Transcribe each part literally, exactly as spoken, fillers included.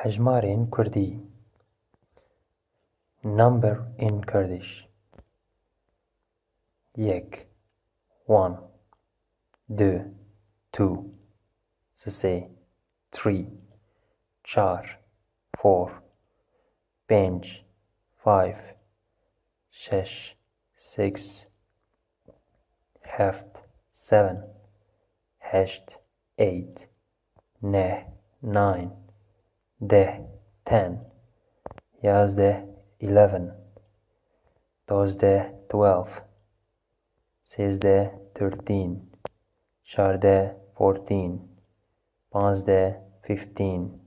Hejmarên Kurdî. Number in Kurdish. Yek, one, du, two, sisê, three, çar, four, pênc, five, şeş, six, heft, seven, heşt, eight, neh, nine, deh, ten, yazdeh, eleven, dozdeh, twelve, sêzdeh, thirteen, çardeh, fourteen, panzdeh, fifteen,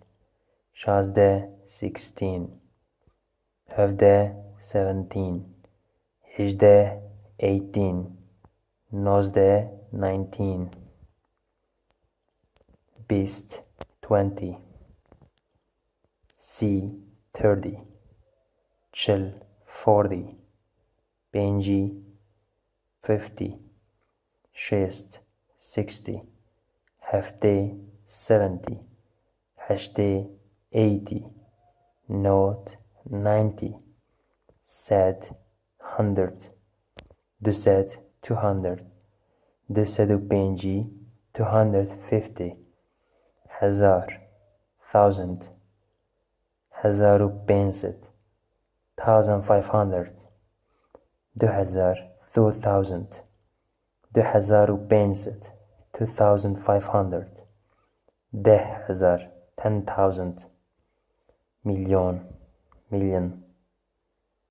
şazdeh, sixteen, hevdeh, seventeen, hêjdeh, eighteen, nozdeh, nineteen, bîst, twenty, sî, thirty, çil, forty, pêncî, fifty, şêst, sixty, heftê, seventy, heştê, eighty, nod, ninety, sed, hundred, du sed, two hundred, du sed û pêncî, two hundred fifty, hezar, thousand, hezar û pênc sed, thousand five hundred, du hezar, two thousand, du hezar û pênc sed, two thousand five hundred, deh hezar, ten thousand, milyon, million,